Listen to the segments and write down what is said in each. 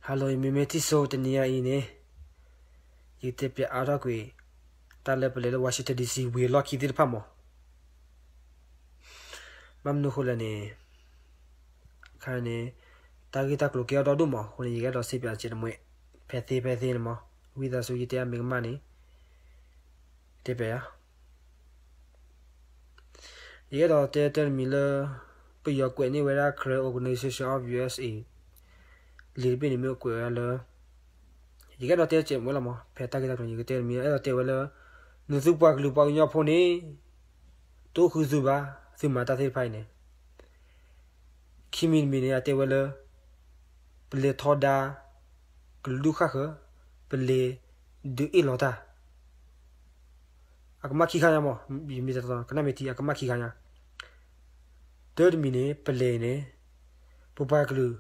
Hello, မ့မ့ၢ်ထံၣ်ဆိတနံၤညါအံၤန့ၣ် ယကတဲပၠးအါထီၣ်ကွံာ် တၢ်လၢပလဲၤလၢ Washington D C ဝ့ၤလီၢ်ခံသ့ၣ်တဖၣ်မး. ဘၣ်မနုၤအဃိလဲၣ်န့ၣ် ခါန့ၣ် တၢ်ဂ့ၢ်တၢ်ကျိၤကဲထီၣ်ဒီဒိၣ်မးအဃိန့ၣ် ယကအဲၣ်ဒိးစံးပၠးစဲးတမှဲ ဖဲသ့ဖဲသ့န့ၣ်မး. ဝံသးစူၤယတဲအမ့ၢ်ကမၣ်န့ၣ် တဲပၠးယၤ ယအဲၣ်ဒိးတဲတၢ်တမံၤလၢ ပယီၤကွဲးန့ၢ်ဝဲဒၣ် Karen Organization of U S A လံာ်တဘ့ၣ်န့ၣ်မ့ၢ်ကွဲးဝဲဒၣ်လၢ ယကအဲၣ်ဒိးတဲစဲးတမှဲလီၤမး. ဖဲတၢ်ဂ့ၢ်တၢ်ကျိၤန့ၣ် ယကတဲတမံၤ အဲၣ်ဒိးတဲဝဲလၢ နသုပှၤကလုာ်ပှၤကညီဖိန့ၣ် တအိၣ်ဃုာ်သုဘၣ်. သုမၤတၢ်သ့ၣ်တဖၣ်အံၤန့ၣ် ခံမံၤတမံၤန့ၣ် အတဲဝဲလၢ ပလဲၤထီဒါ ကလုာ်ဒူၣ်ဃၣ်ဃၢၤ, ပလဲၤဒုးအ့ၣ်လီၤတၢ် အကမၣ်ခံခါညါမး, ယမ့ၢ်တကနၣ်မ့ၢ်ထံ အကမၣ်ခံခါညါ. တၢ်တမံၤန့ၣ် ပလဲၤန့ၣ် ပပှၤကလုာ်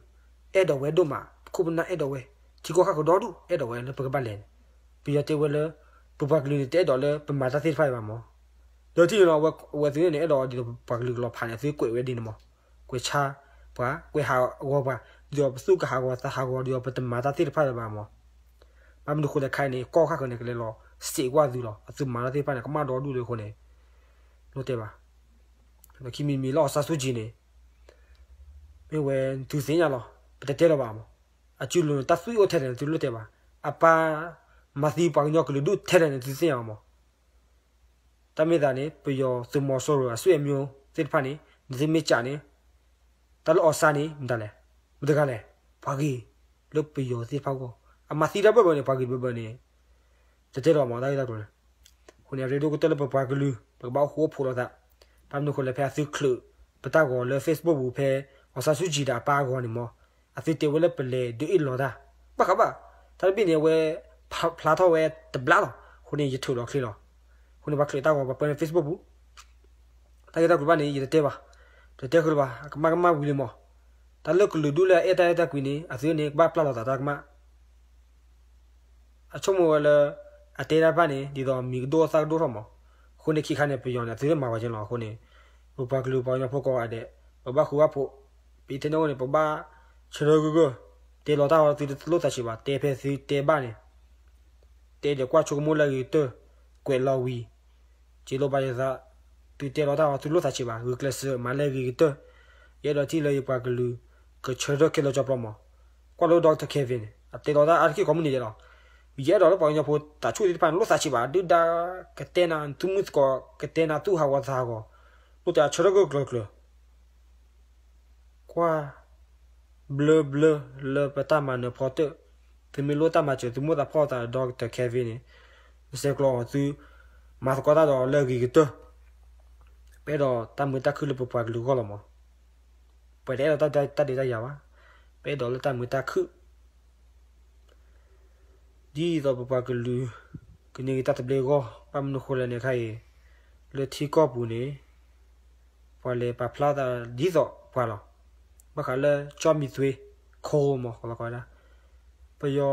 အဲၣ်ဒိးဝဲဒိၣ်မး, ပခိၣ်ပနၢ်အဲၣ်ဒိးဝဲ, ထံကီၢ်ဃၣ်ဃၢၤဒီဒူၣ် အဲၣ်ဒိးဝဲလၢပကဘၣ်လဲၤန့ၣ်. ပယီၤတဲဝဲလၢ ပပှၤကလုာ်န့ၣ် တအဲၣ်ဒိးလၢပမၤတၢ်သ့ၣ်တဖၣ်အံၤဘၣ်မး. ဒီးထံၣ်န့ၣ်လီၤ အဝဲသုးန့ၣ် အဲၣ်ဒိးဒ်သိးပပှၤကလုာ်ကလီၤဖးန့ၣ် အသုကွဲးဝဲဒ်န့ၣ်မး, ကွဲးဆါပှၤ, ကွဲးဟးဂီၤပှၤ, ဒ်သိးပသူၣ်ကဟးဂီၤသးဟးဂီၤ ဒ်သိးပတမၤတၢ်သ့ၣ်တဖၣ်လၢၤဘၣ်မး. ဘၣ်မနုၤအဃိလဲၣ် ခဲအံၤန့ၣ် ကီၢ်ဃၣ်ဃၢၤန့ၣ် ကလဲၤလီၤစံးကွၢ်သုလီၤ. အသုမၤတၢ်သ့ၣ်တဖၣ်န့ၣ် ကမၣ်ဒီဒူၣ်လံအဃိန့ၣ် လိၣ်တဲဘၣ်. ဒီးခံမံၤတမံၤလၢ အောင်ဆန်းစုကြည်န့ၣ် မ့ၢ်ဝဲသုသ့ၣ်ညါလီၤ, ပတတဲလၢၤဘၣ်မး. အစုလိၤန့ၣ် တၢ်သွံၣ်အိၣ်ထဲလဲၣ်န့ၣ် သုလိၣ်တဲဘၣ်. အပၢ်မၤသံပှၤကညီကလုာ်ဒူၣ်ထဲလဲၣ်န့ၣ် သုသ့ၣ်ညါဘၣ်မး. တၢ်မ့ၢ်သးန့ၣ် ပယီၤသုးမီၤစိရိၤအဆွေမျိုးသ့ၣ်တဖၣ်န့ၣ် နသုမ့ၢ်စံးန့ၣ် တၢ်လၢအောင်ဆန်းန့ၣ် မတၤလဲၣ်, မတၤတဂၤလဲၣ်, ပှၤဂ့ၤလၢပယီၤသ့ၣ်တဖၣ်အဂီၢ်, အမၤသံတၢ်ဘၢၣ်ဘၢၣ်န့ၣ် ပှၤဂ့ၤတဘၢၣ်ဘၢၣ်န့ၣ် တတဲလၢၤဘၣ်မး တၢ်ဂ့ၢ်တၢ်ကျိၤန့ၣ်. အဃိန့ၣ် အရ့ဒိၣ်ကတၢၢ်လၢပပှၤကလုာ် ပကဘၣ်အိၣ်ဃူအိၣ်ဖိးလိာ်သး. ဘၣ်မနုၤအဃိလဲၣ် ဖဲအသုချုးပတၢ်ဂီၤလၢ Facebook ပူၤဖဲ အောင်ဆန်းစုကြည်ဒီးအပၢ်အဂီၢ်န့ၣ်မး, အသုတဲဝဲလၢပလဲၤဒုးအ့ၣ်လီၤတၢ် ဘၣ်ဃးဘၣ်. တၢ်တဘ့ၣ်န့ၣ် အဝဲဖျါထီၣ်ဝဲတဘျါလီၤ. အဃိန့ၣ် ယထုးလီၤချ့လီၤ. အဃိန့ၣ် ပှၤချုးတၢ်ဂီၤပှၤပၢန့ၣ် Facebook ပူၤ တၢ်ဂ့ၢ်တၢ်ကျိၤဘၣ်န့ၣ် ယတတဲဘၣ်, တတဲဃုာ်လၢၤဘၣ်, အကမၣ်ကမၣ်ဝံၤလံမး. တၢ်လၢကလုာ်ဒူၣ်လၢအအဲၣ်တၢ်အဲၣ်တၢ်ကွံန့ၣ် အသုန့ၣ် ကဘၣ်ပျၢ်လီၤသးတၢ်ကမၣ်. အဆိကမိၣ်ဝဲလၢ အတဲတၢ်တဖၣ်န့ၣ် ဒ်သိးမံၤကဒိၣ်သၣ်ကဒိၣ်ထီၣ်မး. အဃိန့ၣ် ခံခါန့ၣ် ပယီၤန့ၣ် အသုမၤဝဲက့လီၤ. အဃိန့ၣ် ပပှၤကလုာ်ပှၤကညီဖိကိးဂၤဒဲး ပဘၣ်ဃူဘၣ်ဖိး, ပအံၤထဲန့ၣ်အဃိန့ၣ် ပဘၣ်ဆၢထၢၣ်ဂၢၢ်ဂၢၢ်, တဲလီၤတၢ်အီၤသုတလိၣ်သးဆံးဘၣ်, တဲဖဲသုတဲဘၣ်န့ၣ် တဲဒီးကွၢ်ဆိကမိၣ်လၢအဂ့ၤကတၢၢ်, ကွဲးလီၤဝံၤ စ့လိာ်ဘၣ်ယသး, သုတဲလီၤတၢ်အီၤသုလိၣ်သးဆံးဘၣ်, ဂုာ်ကျဲးစၢးမၤလၢအဂ့ၤကတၢၢ်. ယအဲၣ်ဒိးထံၣ်လၢယပှၤကလုာ် ကဆၢထၢၣ်ခဲလၢာ်ကၠီပျီမး. ကွၢ်လိ Doctor Kevin န့ၣ် အတဲလီၤတၢ်အါတက့ၢ်ကိးမုၢ်နံၤဒဲးလီၤ. ယအဲၣ်ဒိးလၢပှၤကညီဖိသးဆူၣ်သ့ၣ်တဖၣ်န့ၣ် လိၣ်သးဆံးဘၣ်, ဒုၣ်ဒါကတဲနၤသုမုၢ်သကိး, ကတဲနၤသူၣ်ဟးဂီၤသးဟးဂီၤ, လိၣ်တၢ်ဆၢထၢၣ်ဂၢၢ်ကျၢၤကျၢၤ ကွၢ် ဘျၢဘျၢလၢပတၢ်မၤနၢၤဖီတၢၣ်, သုမ့ၢ်လိၣ်တၢ်မၤစၢၤ သုမိၣ်သးဖီၣ်သးဒီး Doctor Kevin န့ၣ်, နဆဲးကျိးအီၤသု မၤသကိးတၢ်ဒီးလၢအဂ့ၤကတၢၢ်. ပအဲၣ်ဒိးတၢ်မုာ်တၢ်ခုၣ်လၢပပှၤကလုာ်အဂီၢ်လီၤမး. ပတအဲၣ်ဒိးတၢ်ဒဲးတၢ်ယၤဘၣ်, ပအဲၣ်ဒိးလၢတၢ်မုာ်တၢ်ခုၣ် ဒ်သိးပပှၤကလုာ် ကန့ၢ်က့ၤတၢ်သဘျ့အဂီၢ်, ဘၣ်မနုၤဃိလဲၣ်န့ၣ်ခါအံၤ, လၢထံကီၢ်ပူၤန့ၣ် ပှၤလဲၤပာ်ဖျါသးဒ်သိးပှၤလီၤ. ဘၣ်ဃးလၢ ကၠီမံၤသွ့ ခိမီၤ ကလီကီဒၣ်, ပယီၤ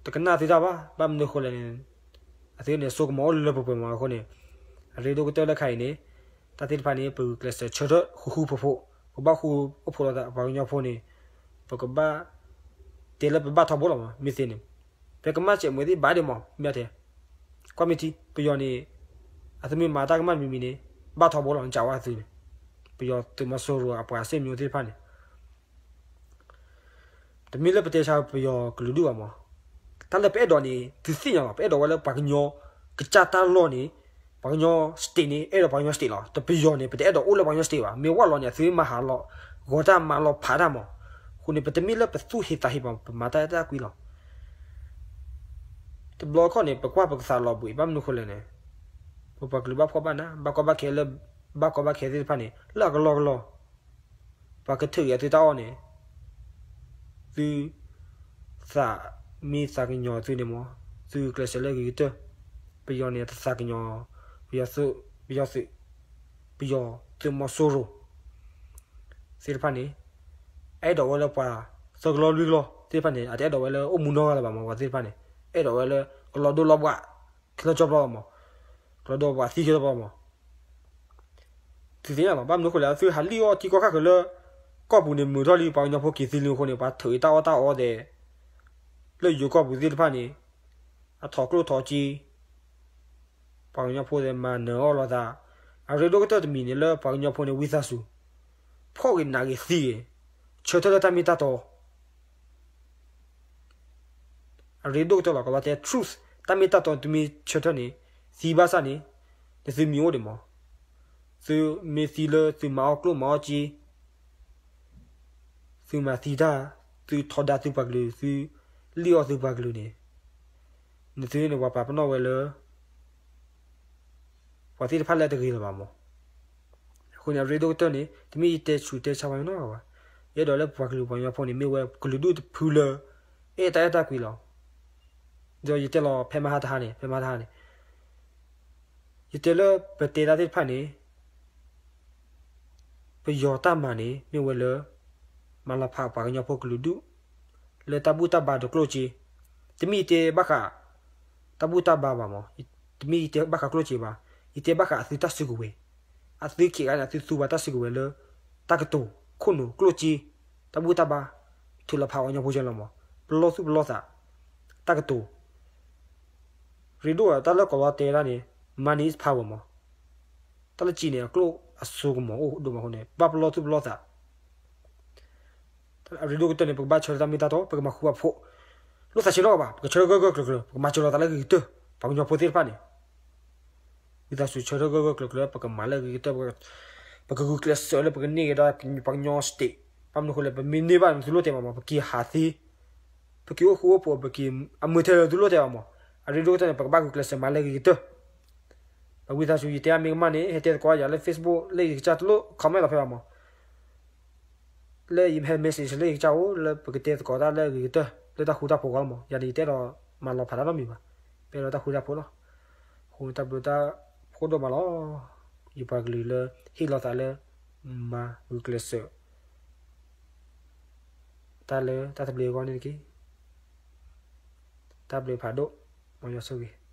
တကနၣ်သုတၢ်ဘၣ်, ဘၣ်မနုၤဃိလဲၣ်န့ၣ်, အသုန့ၣ် စိကမီၤအိၣ်လၢလၢပှဲၤပှဲၤမးအဃိန့ၣ်, အရ့ဒိၣ်ကတၢၢ်လၢခါအံၤန့ၣ်, တၢ်သ့ၣ်တဖၣ်န့ၣ် ပဂုာ်ကျဲးစၢးဆၢထၢၣ်ဃူဃူဖိးဖိး, ပဘၣ်ဃူအိၣ်ဖိးလိာ်သး ပှၤကညီဖိန့ၣ်, ပကဘၣ် တဲလၢပဘၣ်ထီဘိလီၤမး, မ့ၢ်သ့န့ၣ်, ပကမၣ်စဲးမွဲသ့ၣ်ဘၣ်ဒံးမး, မ့ၢ်တဲ, ကွၢ်မ့ၢ်ထံ ပယီၤန့ၣ် အသုမ့ၢ်မၤတၢ်ကမၣ်မံၤမံၤန့ၣ် ဘၣ်ထီဘိလီၤ နစံးဝဲအသုန့ၣ်, ပယီၤသုးမီၤစိရိၤအပှၤစဲးမံၤသ့ၣ်တဖၣ်န့ၣ် တမ့ၢ်လၢပတဲဆါပယီၤကလုာ်ဒူၣ်ဘၣ်မး, တၢ်လၢပအဲၣ်ဒိးန့ၣ် သုသ့ၣ်ညါလီၤ, ပအဲၣ်ဒိးဝဲလၢပှၤကညီ ကစၢ်တၢ်လီၢ်န့ၣ်, ပှၤကညီ state န့ၣ် အဲၣ်ဒိးပှၤကညီ state လီၤ, တပယီၤန့ၣ် ပတအဲၣ်ဒိးအိၣ်လၢပှၤကညီ state ဘၣ်, မ့ၢ်ဝဲလီၤန့ၣ် အသုမ့ၢ်ဟးလီၤ ဂီၤတၢ်မၤလီၤဖးတၢ်မး, အဃိန့ၣ် ပတမ့ၢ်လၢပသူၣ်ဟ့သးဟ့ဘၣ် ပမၤတၢ်အဲၣ်တၢ်ကွံလီၤ တဘျီခီန့ၣ် ပကွၢ်ပကသးလီၤဘှံး ဘၣ်မနုၤဃိလဲၣ်န့ၣ်, ပပှၤကလုာ်ဘၣ်ဖှီၣ်ဘၣ်နး ဘၣ်ကီဘၣ်ခဲလၢ ဘၣ်ကီဘၣ်ခဲသ့ၣ်တဖၣ်န့ၣ် လၢအကလီကလီ, ပှၤကထုးက့ၤအသုတၢ်အီၣ်န့ၣ်, သု သးမ့ၢ်သးကညီၤသုန့ၣ်မး, သုကျဲးစၢးလၢအဂ့ၤကတၢၢ်, ပယီၤန့ၣ်တသးကညီၤ, ပယီၤသုး, ပယီၤသုး, ပယီၤသုးမီၤစိရိၤ သ့ၣ်တဖၣ်န့ၣ်, အဲၣ်ဒိးဝဲလၢပှၤသၢကလီလွံၢ်ကလီသ့ၣ်တဖၣ်န့ၣ် အတအဲၣ်ဒိးဝဲလၢအိၣ်မူနီတဂၤလၢၤဘၣ်မး, ပှၤသ့ၣ်တဖၣ်န့ၣ် အဲၣ်ဒိးဝဲလၢ ကလီၤဒိလီၤဘှး ခဲလၢာ်ကၠီပျီမး, ကလီၤဒိလီၤဘှးသံခဲလၢာ်ကၠီပျီမး, သုသ့ၣ်ညါလီၤ, ဘၣ်မနုၤဃိလဲၣ် သုဟးလံၣ်အီၣ်ထံကီၢ်ခါဃၢၤလၢ ကီၢ်ပူၤန့ၣ် မုာ်ထီၣ်လံ ပှၤကညီဖိက့ၤသံလံအဃိန့ၣ် ပှၤထုးအံၤတၢ်အီၣ်တၢ်အီသ့ၣ် လၢယိၤကီၢ်ပူၤသ့ၣ်တဖၣ်န့ၣ် အထီၣ်ကျိၣ်ထီၣ်စ့, ပှၤကညီဖိသ့ၣ်မၤနၢၤအီၣ်လိာ်သး, အရ့ဒိၣ်ကတၢၢ်တမံၤန့ၣ်လၢပှၤကညီဖိန့ၣ် ဝံသးစူၤ ဖှီၣ်ဂ့ၤနးဂ့ၤသံဂ့ၤ, ဆၢထၢၣ်လၢတၢ်မ့ၢ်တၢ်တီ အရ့ဒိၣ်ကတၢၢ်လီၤ. ကဘၣ်တဲ truth, တၢ်မ့ၢ်တၢ်တီတမ့ၢ်ဆၢထၢၣ်န့ၣ် သံဘၣ်ဆၣ်န့ၣ် နသုမံၤအိၣ်ဒံးမး. သုမ့ၢ်သံလၢသုမၤအီၣ်ကျိၣ်မၤအီၣ်စ့, သုမၤသံတၢ်, သုထီဒါသုပှၤကလုာ်, သုလံၣ်အီၣ်သုပှၤကလုာ်န့ၣ်, နသုန့ၣ် ပှၤပာ်ပနီၣ်ဝဲလၢ ပှၤသ့ၣ်တဖၣ်လၢအတဂ့ၤလၢၤဘၣ်မး. အဃိန့ၣ် အရ့ဒိၣ်ကတၢၢ်န့ၣ် တမ့ၢ်ယတဲဆူးတဲဆါပှၤနီတဂၤဘၣ်. ယအဲၣ်ဒိးလၢပှၤကလုာ်ပှၤကညီဖိန့ၣ် မ့ၢ်ဝဲကလုာ်ဒူၣ်တဖုလၢ အဲၣ်တၢ်အဲၣ်တၢ်ကွံလီၤ. ဒီးယတဲလီၤဖဲမဟါတဟါန့ၣ်, ဖဲမဟါတဟါန့ၣ် ယတဲလၢပတဲတၢ်သ့ၣ်တဖၣ်န့ၣ် ပယီၤတၢ်မၤန့ၣ် မ့ၢ်ဝဲလၢ မၤလီၤဖးပှၤကညီဖိကလုာ်ဒူၣ် လၢတၢ်ဘူၣ်တၢ်ဘါဒီးကျိၣ်စ့, တမ့ၢ်ယတဲဘၣ်ဃး တၢ်ဘူၣ်တၢ်ဘါဘၣ်မး, တမ့ၢ်ယတဲဘၣ်ဃးကျိၣ်စ့ဘၣ်, ယတဲဘၣ်ဃးအသုတၢ်စုကဝဲၤ, အသုခံဂၤန့ၣ် အသုသူဝဲတၢ်စုကဝဲၤလၢ တၢ်ကတိၤ, ခိၣ်နူာ်, ကျိၣ်စ့, တၢ်ဘူၣ်တၢ်ဘါ, ထုးလီၤဖးပှၤကညီဖိကဲလီၤမး, ပလီၢ်သူၣ်ပလီၢ်သး, တၢ်ကတိၤ ရ့ဒိၣ်တၢ်လၢကီးလီၤတဲဒၣ်န့ၣ် money is power မး, တၢ်လၢစ့န့ၣ် အကျိၣ်အစိကမီၤအိၣ်ဒိၣ်မးအဃိန့ၣ် ဘၣ်ပလီၢ်သူၣ်ပလီၢ်သး အရ့ဒိၣ်ကတၢၢ်န့ၣ် ပကဘၣ်ဆၢလၢတၢ်မ့ၢ်တၢ်တီ, ပကမၤဃူမၤဖိး, လိၣ်သးဆ့ၣ်နီၤဘၣ်, ပကဆၢထၢၣ်ဂၢၢ်ဂၢၢ်ကျၢၤကျၢၤ, ပကမၤစၢၤလီၤသးလၢအဂ့ၤကတၢၢ်, ပှၤကညီဖိသ့ၣ်တဖၣ်န့ၣ် ဝံသးစူၤဆၢထၢၣ်ဂၢၢ်ဂၢၢ်ကျၢၤကျၢၤ, ပကမၤလၢအဂ့ၤကတၢၢ်, ပကဂုာ်ကျဲးစၢးလၢပကန့ၢ်က့ၤဒီးပှၤကညီ state, ဘၣ်မနုၤအဃိလဲၣ်, ပမ့ၢ်န့ၢ်ဘၣ်န့ၣ် သုလိၣ်တဲဘၣ်မး, ပက့ၤဟးသ့, ပက့ၤအိၣ်ဃူအိၣ်ဖိး, ပက့ၤအမုာ်ထဲလၢသုလိၣ်တဲဘၣ်မး, အရ့ဒိၣ်ကတၢၢ်န့ၣ် ပကဘၣ်ဂုာ်ကျဲးစၢးမၤလၢအဂ့ၤကတၢၢ် ပဝံသးစူၤ ယတဲအါမ့ၢ်ကမၣ်န့ၣ် ဟဲတဲသကိးယၤလၢ Facebook လၢယကစၢ်တလိၣ် comment လီၤဖဲဘၣ်မး, လၢယဟဲ message လၢယကစၢ်အိၣ် လၢပကတဲသကိးတၢ်လၢအဂ့ၤကတၢၢ် လၢတၢ်ဃူတၢ်ဖိးအဂီၢ်လီၤမး, ယၤန့ၣ် ယတအဲၣ်ဒိးမၤလီၤဖးတၢ်နီတမံၤဘၣ်, ပအဲၣ်ဒိးတၢ်ဃူတၢ်ဖိးလီၤ, အဃိတၢ်ဘျုးတၢ်ဖှိၣ်ဒိၣ်မးလီၤ, ယပှၤကလုာ်လၢ ဟ့ၣ်လီၤသးလၢ မၤဂုာ်ကျဲးစၢး တၢ်လၢတၢ်သဘျ့အဂီၢ်န့ၣ်တက့ၢ်. တၢ်ဘျုးဖးဒိၣ်, မ်ယွၤဆိၣ်ဂ့ၤ.